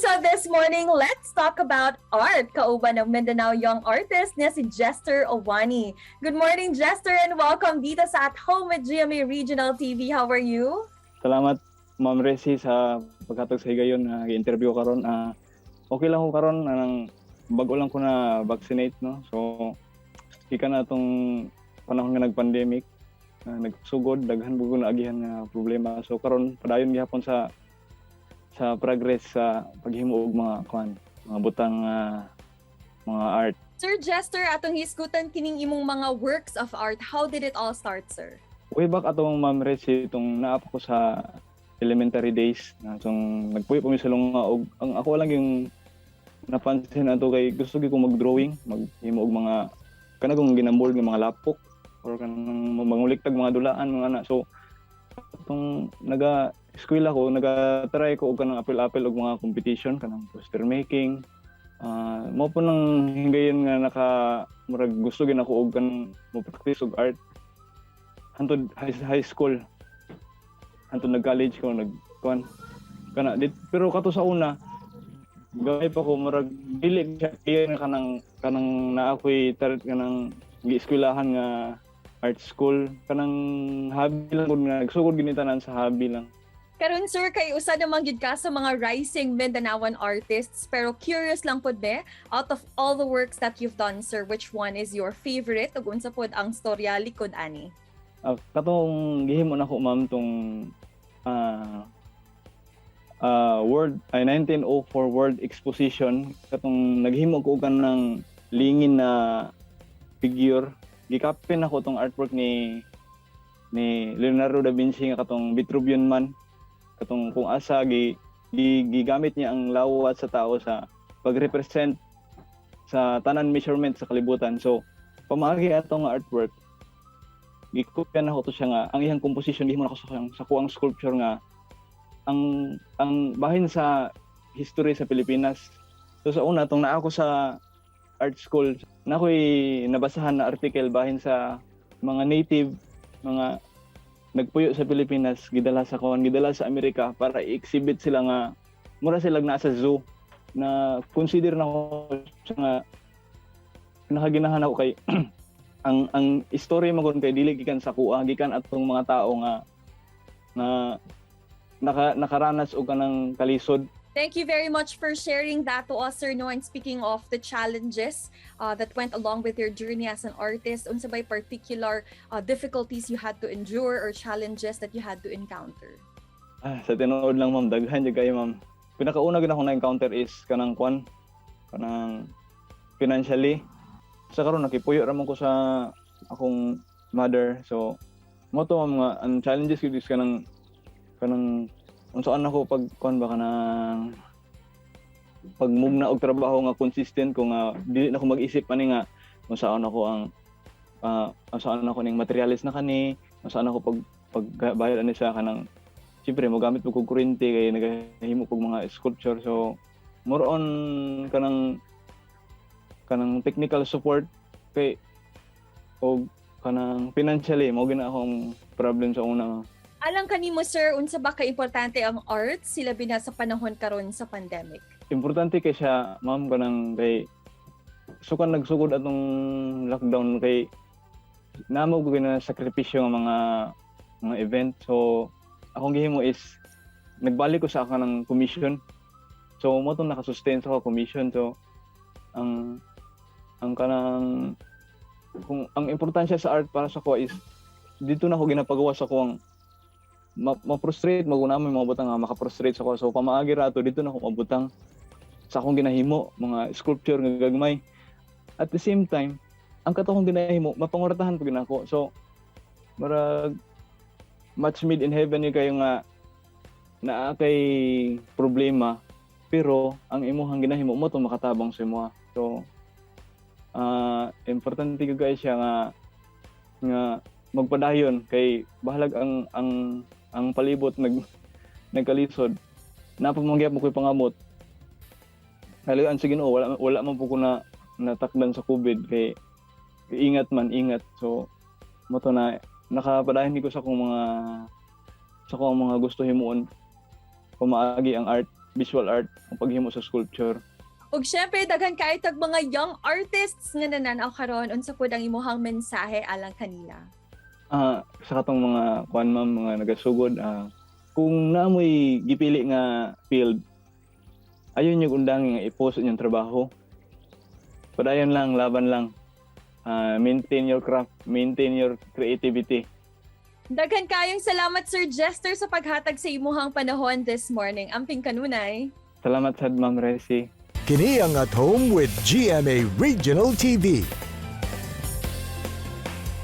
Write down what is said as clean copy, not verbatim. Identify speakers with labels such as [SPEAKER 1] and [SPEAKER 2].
[SPEAKER 1] So this morning, let's talk about art. Kauban ng Mindanao young artist niya si Jester Owani. Good morning, Jester, and welcome dito sa At Home with GMA Regional TV. How are you?
[SPEAKER 2] Salamat, Ma'am Resi, sa paghatag sa higayon na gi-interview karon. Okay lang ko karon, anang bago lang ko na vaccinate, no. So gikan na atong panahon nga nag-pandemic, nagsugod daghan bugo na agihan nga problema. So karon padayon gihapon sa progress sa paghimo og mga kuan, mga butang, mga art.
[SPEAKER 1] Sir Jester, atong hisgutan kining imong mga works of art. How did it all start, sir?
[SPEAKER 2] Way back atong, Ma'am Resi, itong naa pa ko sa elementary days na itong nagpuyo pa mi sa lunga og ang ako lang yung napansin ato kay gusto gyud ko mag-drawing, maghimo og mga kanang ginamold nga mga lapok or kanang manguliktag mga dulaan, mga ana. So atong naga eskwela ko, naga-try ko og kanang apil-apil og mga competition, kanang poster making. Mao po nang hingayon nga naka murag gusto gyud nako og kanang mo practice og art hantod high school, hantod nag-college ko, nag kuan kana dit. Pero kato sa una, gamay pa ko, murag dili siya clear nga kanang naa ko'y kanang gieskwelahan nga art school. Kanang hobby lang gud nga nagsugod gini tanan sa hobby lang.
[SPEAKER 1] Karon, sir, kay usa naman gyud ka sa mga rising Mindanaoan artists, pero curious lang pod be, out of all the works that you've done, sir, which one is your favorite ug unsa pod ang storya likod ani?
[SPEAKER 2] Katong gihimo nako, ma'am, tong World ay 1904 World Exposition, katong naghimo ko og kanang lingin na figure. Gikapin ako tong artwork ni Leonardo da Vinci nga katong Vitruvian Man, katong kung asa gi, gi gigamit niya ang lawas sa tao sa pag-represent sa tanan measurement sa kalibutan. So pamaagi atong artwork, gikopya nako to siya nga ang iyang composition gihimo nako sa kuang sculpture nga ang bahin sa history sa Pilipinas. So sa una, tong naa ko sa art school, na ako'y nabasahan na article bahin sa mga native, mga nagpuyo sa Pilipinas, gidala sa kuan, gidala sa Amerika para i-exhibit sila nga mura sila nasa zoo. Na consider na ko siya nga nakaginahan ako kay ang istorya mo kay dili gikan sa kuha, gikan atong mga tao nga na nakaranas og kanang kalisod.
[SPEAKER 1] Thank you very much for sharing that to us, sir. No, and speaking of the challenges that went along with your journey as an artist, unsa bay particular difficulties you had to endure or challenges that you had to encounter?
[SPEAKER 2] Ah, sa tinuod lang, ma'am, daghan jud kayo, ma'am. Pinakauna gid akong na-encounter is kanang kwan, kanang financially. Sa karon nakipuyo ra man ko sa akong mother. So mo to, ma'am, nga ang challenges gud is kanang unsaan ako pag kuan ba, kanang pag mugna og trabaho nga consistent ko, nga dili na ko mag-isip ani nga kung saan ako ang saan ako ning materials na kani, kung saan ako pag pagbayad ani sa kanang siyempre mo gamit mo kog kuryente kay nagahimo kog mga sculpture. So more on kanang technical support kay og kanang financially mo gina akong problem sa una.
[SPEAKER 1] Alang kanimo, sir, unsa ba ka-importante ang arts labi na sa panahon karon sa pandemic?
[SPEAKER 2] Importante kay siya, ma'am, kanang kay sukan nagsugod atong lockdown kay namo ko na sakripisyo nga mga event. So akong gihimo is nagbalik ko sa kanang commission. So mo tong nakasustain sa commission. So ang kanang kung ang importansya sa art para sa ko is dito na ako ginapagawa sa kuang ma-frustrate maguna mo mga butang nga maka-frustrate sa ko. So pamaagi ra ato dito na ako mabutang sa akong ginahimo mga sculpture nga gagmay. At the same time, ang kato akong ginahimo mapangortahan pag nako. So marag match made in heaven yun kayo nga naa kay problema pero ang imuhang ginahimo mo to makatabang sa imo. So importante gyud kay siya nga magpadayon kay bahalag ang palibot nagkalisod, napa man gyapon ko'y pangamot. Haluan sa Ginoo, wala man po ko na natakdan sa COVID kay ingat man ingat. So mo to na nakapadayon ko sa akong mga gusto himuon pamaagi ang art. visual art, ang paghimo sa sculpture.
[SPEAKER 1] Ug syempre daghan kaayo tag mga young artists nga nananaw karon, unsa pud ang imuhang mensahe alang kanila?
[SPEAKER 2] Sa katong mga kuan, ma'am, mga nagasugod, kung naa moy gipili nga field, ayon yung undangi nga i-post inyong trabaho. Padayon lang, laban lang. Maintain your craft, maintain your creativity.
[SPEAKER 1] Daghan kayong salamat, Sir Jester, sa paghatag sa imuhang panahon this morning. Amping kanunay.
[SPEAKER 2] Salamat sad, Ma'am Resi.
[SPEAKER 3] Kini ang At Home with GMA Regional TV.